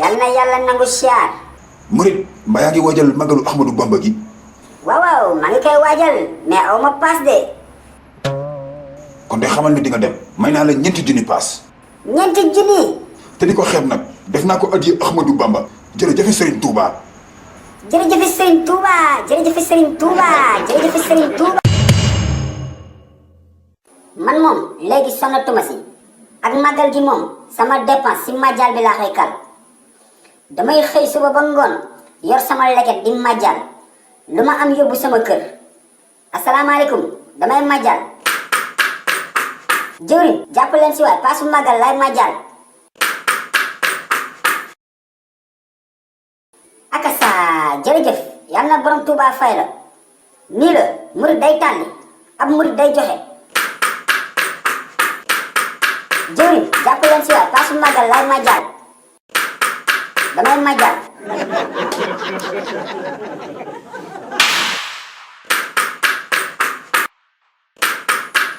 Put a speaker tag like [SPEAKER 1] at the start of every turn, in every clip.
[SPEAKER 1] yal na yàlla nangu siyaar.
[SPEAKER 2] murit mbaa yaa ngi waajal magalu Ahmadou Bamba gi.
[SPEAKER 1] waaw maa ngi koy waajal mais aw ma paas de.
[SPEAKER 2] kon de xamal ne di nga dem may naa la 2 junni paas.
[SPEAKER 1] 2 junni.
[SPEAKER 2] te di ko xeeb nag def naa ko addiya Ahmadou Bamba jërëjëf Serigne Touba.
[SPEAKER 1] jërëjëf Serigne Touba jërëjëf Serigne Touba jërëjëf Serigne Touba. man moom léegi sonnatuma si ak màggal gi moom sama dépense si màjjal bi laa koy kal damay xëy suba ba ngoon yor sama leket di màjjal lu ma am yóbbu sama kër asalaamaaleykum damay màjjal jëwriñ jàpp leen si waay paasu màggal lay màjjal akasa jërëjëf yal na borom Touba fay la nii la murid day tànn ab murid day joxe jëwriñ jàpp leen si waay paasu màggal lay màjjal damay màjjal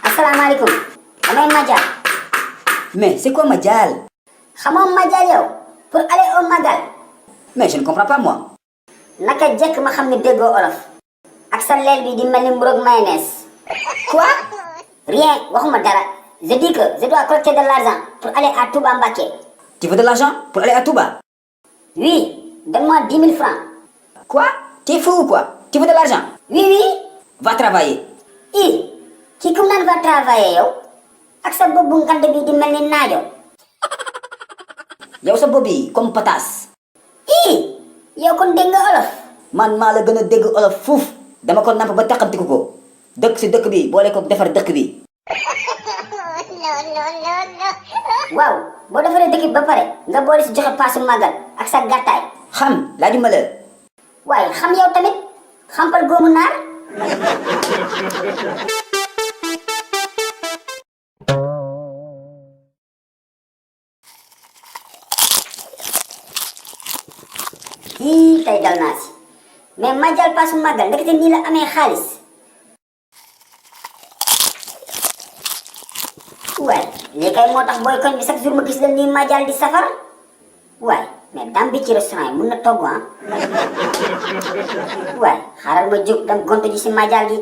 [SPEAKER 1] asalaamaaleykum damay màjjal.
[SPEAKER 3] Mais c'est quoi Madial?
[SPEAKER 1] xamoo màjjal yow pour aller au magal.
[SPEAKER 3] Mais je ne comprends pas moi.
[SPEAKER 1] naka jekk ma xam ne déggoo olof ak sa leel bi di mel ni mburoog mayonnaise.
[SPEAKER 3] Quoi?
[SPEAKER 1] rien waxuma dara je dis que je dois collecter de l'argent pour aller à Touba Mbacké.
[SPEAKER 3] Tu veux de l'argent pour aller à Touba?
[SPEAKER 1] oui donne-moi 10 000 francs.
[SPEAKER 3] Quoi? Tu es fou ou quoi? Tu veux de l'argent?
[SPEAKER 1] oui oui.
[SPEAKER 3] Va travailler.
[SPEAKER 1] kii kum naan va travailler yow ak sa bopp bu ngand bi di mel ni naajo.
[SPEAKER 3] yow sa bopp bi comme pataas.
[SPEAKER 1] yow kon dégg nga olof.
[SPEAKER 3] man maa la gën a dégg olof fuuf dama ko namp ba taxamtiku ko dëkk si dëkk bi boole ko defar dëkk bi.
[SPEAKER 1] waaw boo defaree dëkk bi ba pare nga boole si joxe paasu màggal ak sa gàttaay.
[SPEAKER 3] xam laajuma la.
[SPEAKER 1] waaye xam yow tamit xampal góomu naar. tey dal naa si mais màjjal paasu màggal ndekete nii la amee xaalis. waaye lii kay moo tax booy koñ bi chaque jour ma gis la nii màjjal di safar waaye mais dam bi ci restaurant yi mun na togg waaye xaaral ma jóg dem gontu ji si màjjal gi.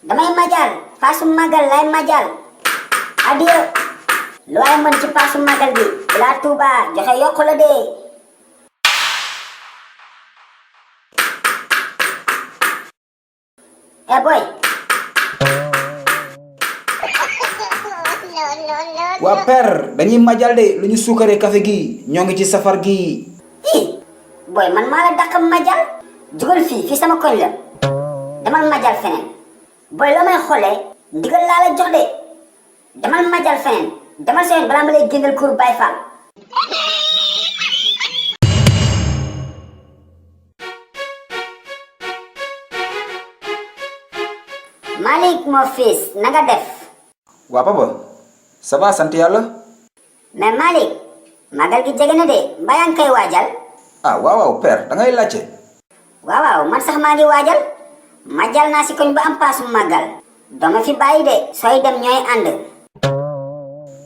[SPEAKER 1] damay màjjal paasu màggal lay màjjal adieu. lu waay mën ci paasu màggal bi la Touba joxe yokku la de. boy.
[SPEAKER 4] waa père dañuy màjjal de lu ñu suukaree café gi ñoo ngi ci safar gi.
[SPEAKER 1] boy man maa la dàq màjjal. jugal fii sama koñ la demal màjjal feneen. boy loo may xoolee ndigal laa la jox de demal màjjal feneen. demal seen balaa ma lay génnal kur Baye Fall. Malick mon fils na nga def.
[SPEAKER 4] waa papa ça va sant yàlla.
[SPEAKER 1] mais Malick magal gi jege na de mbaa yaa ngi koy waajal.
[SPEAKER 4] waaw père da ngay laajte.
[SPEAKER 1] waaw man sax maa ngi waajal. màjjal naa si koñ ba am paasu màggal. doo ma fi bàyyi de sooy dem ñooy ànd.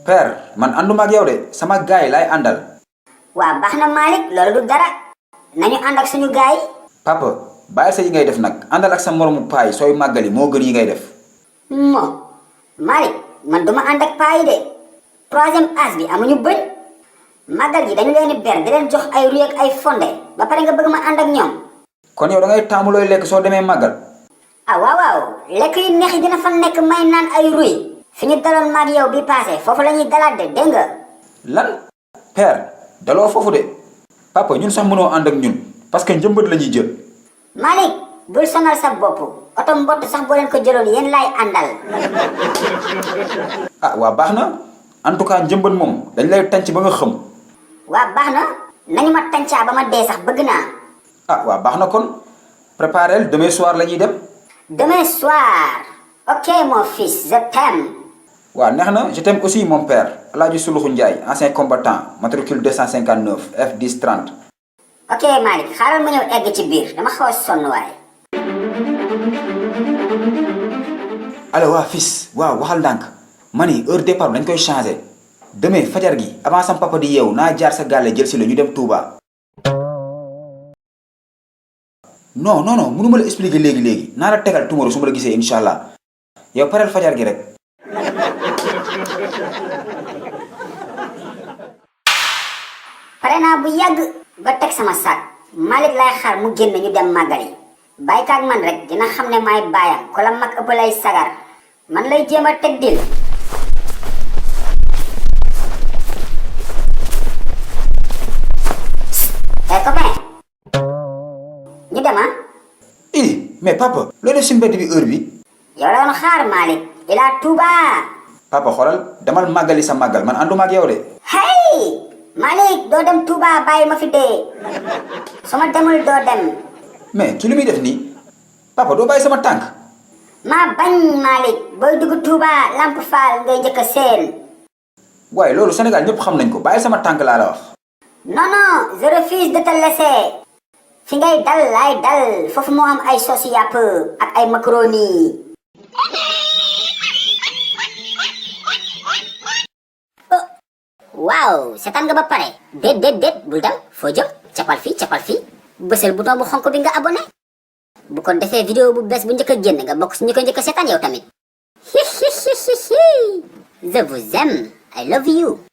[SPEAKER 4] père man ànduma ak yow de sama gaay lay àndal.
[SPEAKER 1] waa baax na Malick loolu du dara nañu ànd ak suñu gaay.
[SPEAKER 4] papa bàyyi sa yi ngay def nag àndal ak sa moromu paay sooy màggali moo gën yi ngay def.
[SPEAKER 1] Malick man duma ànd ak paay de 3e âge bi amuñu bëñ. màggal gi dañu leen ber di leen jox ay ruy ak ay fonde ba pare nga bëgg ma ànd ak ñoom.
[SPEAKER 4] kon yow da ngay taamu looy lekk soo demee màggal.
[SPEAKER 1] waaw lekk yu neex yi dina fa nekk may naan ay ruy. fi ñu daloon maag yow bi passé foofu la ñuy dalaat de dégg nga.
[SPEAKER 4] lan père daloo foofu de papa ñun sax mënoo ànd ak ñun parce que njëmbat la ñuy jël.
[SPEAKER 1] Malick bul sonal sa bopp oto mbott sax boo leen ko jëloon yéen laay àndal.
[SPEAKER 4] waa baax na en tout cas njëmbat moom dañ lay tànc ba nga xam.
[SPEAKER 1] waa baax na nañu ma tàncaa ba ma dee sax bëgg naa.
[SPEAKER 4] waa baax na kon préparel demain soir la ñuy dem.
[SPEAKER 1] demain soir ok mon fils je t'aime.
[SPEAKER 4] waaw neex na je t'aime aussi mon père El Hadj Suluxu Ndiaye ancien combattant matricule 259 F10 30.
[SPEAKER 1] ok Malick xaaral ma ñëw egg ci biir dama xaw a sonn waaye.
[SPEAKER 4] allo waa fils waaw waxal ndànk ma ni heure départ dañ koy changé demain fajar gi avant sam papa di yeewu naa jaar sa gàlle jël si la ñu dem Touba. non non non mënuma la expliquer léegi naa la tegal tomorrow su ma la gisee incha allah yow pareel fajar gi rek.
[SPEAKER 1] pare naa bu yàgg ba teg sama sac Malick lay xaar mu génn ñu dem màggali bàyyi kaag man rek dina xam ne maay baayam ku la mag ëpp lay sagar man lay jéem a teg dil. copain ñu dem ah.
[SPEAKER 4] mais papa looy def si mbedd bi heure bi.
[SPEAKER 1] yow la doon xaar Malick ila Touba.
[SPEAKER 4] papa xoolal demal màggali sa màggal man ànduma ak yow de.
[SPEAKER 1] hey Malick doo dem Touba bàyyi ma fi dee su ma demul doo dem.
[SPEAKER 4] mais ki lu muy def nii papa doo bàyyi sama tànk.
[SPEAKER 1] maa bañ Malick booy dugg Touba Lamp Fall ngay njëkk a seen.
[SPEAKER 4] waaye loolu Sénégal ñëpp xam nañ ko bàyyi sama tànk laa la wax.
[SPEAKER 1] non non je refuse de te laisser. fi ngay dal laay dal foofu moo am ay sauce yàpp ak ay macaroni. waaw seetaan nga ba pare. déet bul dem foo jëm capal fii bësal bouton bu xonk bi nga abonné. bu ko defee vidéo bu bees bu njëkk a génn nga bokk si ñu ko njëkk a seetaan yow tamit. je vous aime I love you.